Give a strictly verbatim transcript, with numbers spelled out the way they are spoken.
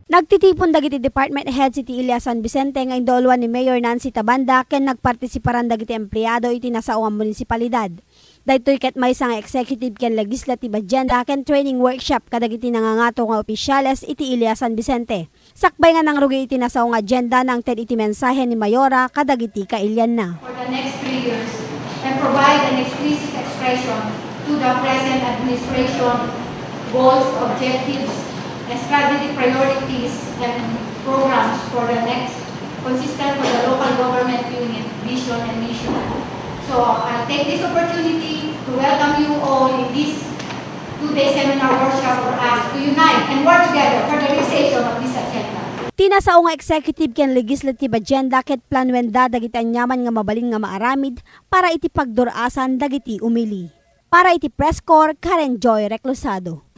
Nagtitipon dagiti department heads iti Ilias San Vicente nga induuluan ni Mayor Nancy Tabanda ken nagpartisiparan dagiti empleado iti nasao nga munisipalidad. Daytoy ket maysa nga executive ken legislative agenda ken training workshop kadagiti nangangato nga opisyales iti Ilias San Vicente. Sakbay nga nangrugi iti nasao nga agenda, nangted iti mensahe ni Mayora kadagiti kailianna. For the next three years and provide an explicit expression to the present administration goals, objectives, and strategic priorities and programs for the next consistent for the local government unit vision and mission. So I take this opportunity to welcome you all in this two-day seminar workshop for us to unite and work together for the realization of this agenda. Ti nasao nga executive ken legislative agenda ket planuenda dagiti aniaman nga mabalin nga maaramid para iti pagdur-asan dagiti umili. Para iti Press Corps, Karen Joy Reclusado.